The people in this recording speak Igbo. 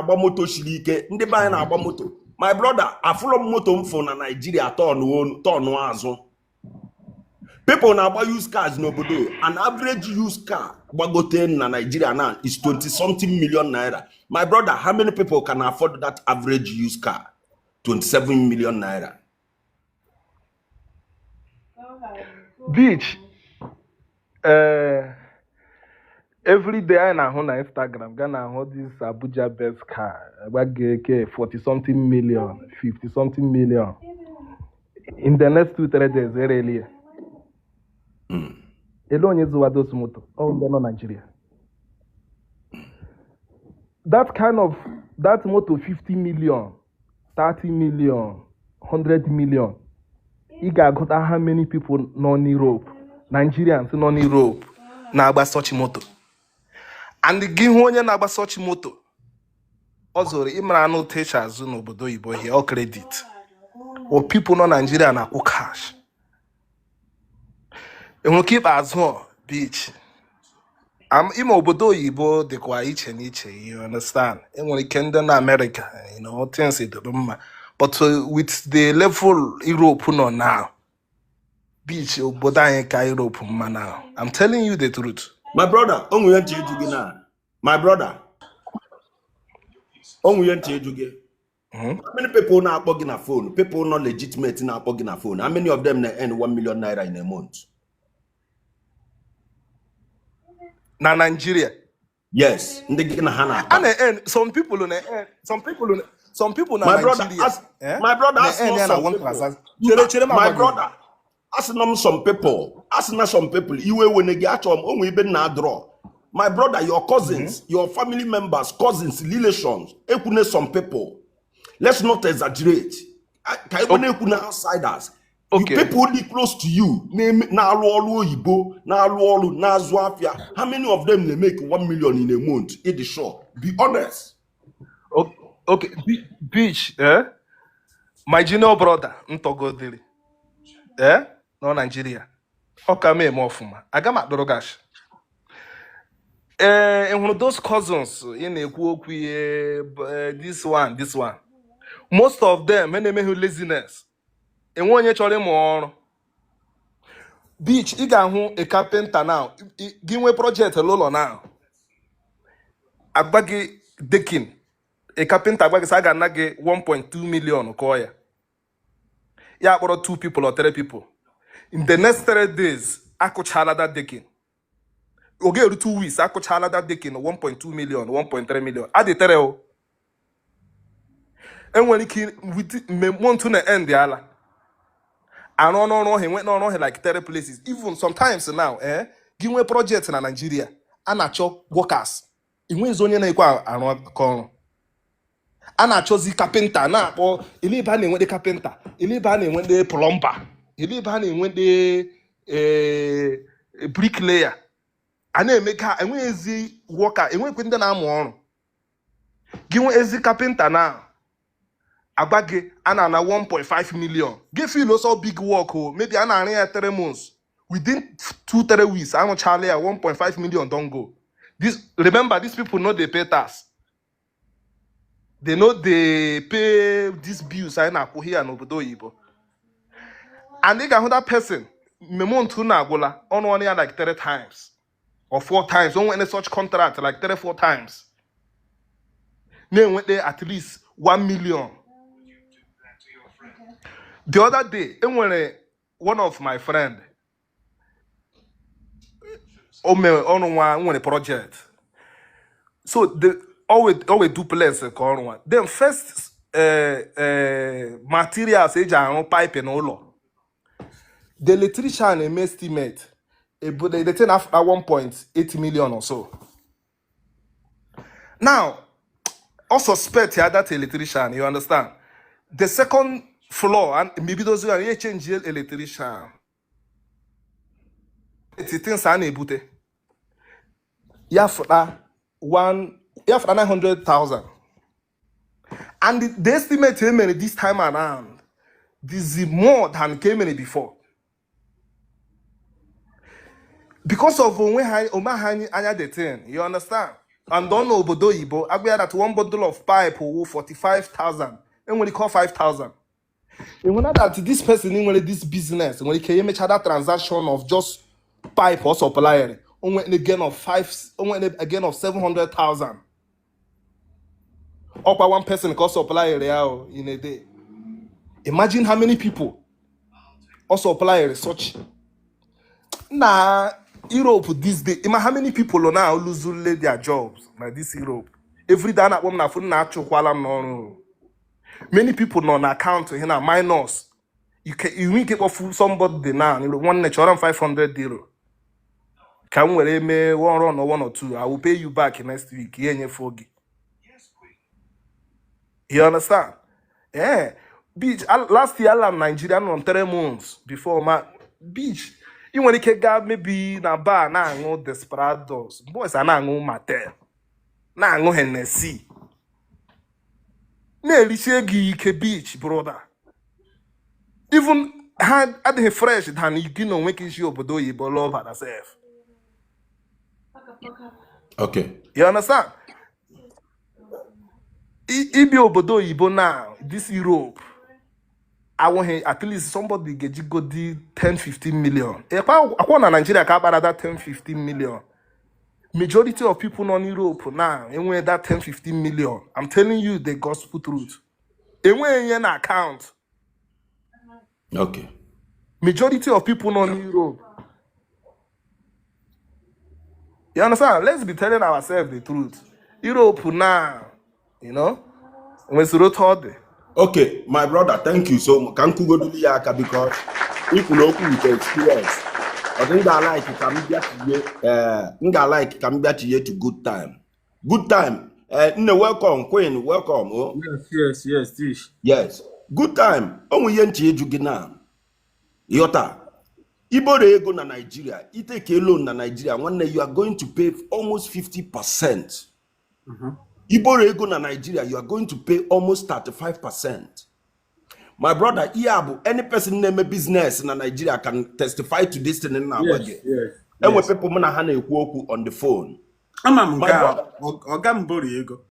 Na-agba moto siri ike, ndị be anyị na-agba moto. My brother, afụlọ m moto m fụ na Nigeria tọnụ azụ. People na-agba used cars n'obodo. An average used car gbagote na Nigeria now is 20 something million naira. My brother, how many people can afford that average used car, 27 million naira? Beach, every day anyị na-ahụ na Instagram ga na-ahụ this Abuja best car gbaga eke 40 something million, 50 something million. In the next 2-3 days ereli ya. Ele onye zụwa those moto? Ọ ndị nọ Nigeria. That kind of that moto, 50 million, 30 million, 100 million, ị ga-agụta how many people nọ n'Europe, Nigerians nọ n'Europe na-agba such moto. And gị hụ onye na-agba such moto ọ zụrụ, ịmara anụ techa azụ n'obodo oyibo here, ọ credit or people nọ Nigeria na-akwụ cash. Enwere ka ikpeazụ ọ beach. Ime obodo oyibo dịkwa iche n'iche, you understand? Enwere ike ndị na America, things dịrị mma, but with the level Europe nọ now, beach, obodo anyị ka Europe mma now. I'm telling you the truth. My brother, o nwere ntị ịjụ gị na, my brother, o nwere ntị ịjụ gị. How many people na-akpọ gị na phone, people not legitimate na-akpọ gị na phone, how many of them na-earn 1 million naira in a month? Na Nigeria? Yes, ndị gị na ha A na-akpa. Na-earn, some people na-earn, some people na My brother, Nigeria, as eh, my brother, asị na-earn nọ ya na some one people. transaction. Chere, chere, ma My agwa gị. brother, asị nọ m some people, asị na some people, iwe wene gị. Achọrọ m onwe ibe na draw. My brother, your cousins, your family members, cousins, relations, ekwune some people. Let's not exaggerate. Ka ekwe na-ekwu na outsiders. You people dị close to you na-alụ ọrụ oyibo, na-alụ ọrụ, na-azụ afịa, how many of them na-emeke 1 million in a month? Ịdị sure, be honest. Okay, beach, eh? My junior brother ntọgodiri, eh? Nọ Nigeria. Ọ ka m eme ọfụma. Aga m akpọrọ gash. Ee, ị hụrụ those cousins ị na-ekwu okwu ihe, this one, this one. Most of them ha na-emeghe laziness. Enwe onye chọrọ ịmụ ọrụ. Beach, ị ga-ahụ a carpenter now. Gị nwee project n'ụlọ now. Agba gị decking. A carpenter agba gị sị a ga-ana gị 1.2 million kụọ ya. Ya kpọrọ two people or three people. In the next 3 days, akụchala that decking. Ọ ga-eru 2 weeks, akụchala that decking, 1.2 million, 1.3 million. Adị tere o. Enwere ike with mgbe month na end ala. Arụ n'ọrụ ọhịa, enwe n'ọrụ ọhịa like three places. Even sometimes now, eh, gị nwee project na Nigeria, a na-achọ workers. Enweghịzi onye na-ekwe arụ aka ọrụ. A na-achọzi kapịnta, na-akpọ ele ebe a na-enwede kapịnta, ele ebe a na-enwede plumber, ele ebe a na-enwede bricklayer. A na-eme ka enweghịzi worker, enweghịkwa ndị na-amụ ọrụ. Gị nwee ezi kapịnta na agba gị a na-ana 1.5 million, gị feel also big work o, maybe a na-arụ ya 3 months, within 2-3 weeks arụchala ya, 1.5 million don go. This, remember, these people no dey pay tax, they no dey pay these bills anyị na-akwụ here n'obodo oyibo. And ị ga-ahụ that person mgbe month na-agwụla, ọnụ ọnụ ya like three times or four times. O nwere such contract like three four times, na-enweta at least 1 million. The other day, enwere one of my friend o mere ọrụ nwa nwere project, so the always duplex ka ọrụ nwa. Then first materials eji arụ pipe n'ụlọ, the electrician eme estimate ebu the thing after 1.8 million or so. Now ọ suspect ya, that electrician, you understand? The second floor and mebidozi ya, ya change electrician. The things a na-ebute ya fụta one, ya fụta 900,000. And the estimate e mere this time around this is more than nke e mere before because of onwe ha ome ha anya the thing, you understand? And ọ n'obodo oyibo, agwa ya that one bundle of pipe wụ 45,000, enwere ike ọ 5,000. Enwere that this person nwere this business nwere ike emecha that transaction of just pipe or supplier, onwe a gain of 5, onwe a gain of 700,000. Ọkwa one person ka ọ supplier ya o in a day. Imagine how many people ọ supplier such na Europe this day. Ima how many people now lose their jobs na this Europe? Every day a na-akpọ m na phone, na-achụkwala m n'ọrụ. Many people nọ na account ihe na minus. You can, you nwee ike kpọfu somebody now, nwanne, chọrọ m €500 ka m were mee one run or one or two, I will pay you back next week. Ihe enyefe oge. You understand? Yeah. Beach, last year ala m Nigeria nọ m 3 months before ma beach. Ị nwere ike gaa maybe na bar na-aṅụ Desperados. Boys a na-aṅụ Martell, na-aṅụ Hennessy, na-erichi ego ike beach, brother. Even ha adịghị fresh than gị na onwe ka isi obodo oyibo lọbara sef. You understand? Ibi obodo oyibo now, this Europe, awụghị at least somebody ga-ejigodi 10 15 million. Akwa na Nigeria ka akpara that 10 15 million. Majority of people nọ n'Europe now enweghị that 10 15 million. I'm telling you the gospel truth. Enweghị ihe na account. Majority of people nọ n'Europe. You understand? Let's be telling ourselves the truth. Europe now, nwesịrị otu ọ dị. Okay, my brother, thank you so much. Ka m kwugodulu ya aka because ikwuru okwu with experience. Ọ dị m ga-alike ka m bịa tinye, m ga-alike ka m bịa tinye to Good Time. Good Time. Nne, welcome, Queen, welcome. Oh. Yes, Tish. Yes. Good Time. O nwe ihe nche ịjụ gị na. Ịghọta? Iboro ego na Nigeria, iteke loan na Nigeria, nwanne, you are going to pay almost 50%. Iboro ego na Nigeria, you are going to pay almost 35%. My brother, ihe a bụ any person na-eme business na Nigeria can testify to this thing na-agwa gị. Enwe people mụ na ha na-ekwu okwu on the phone. Ama m My nke a. brother. Ọga m boro ego.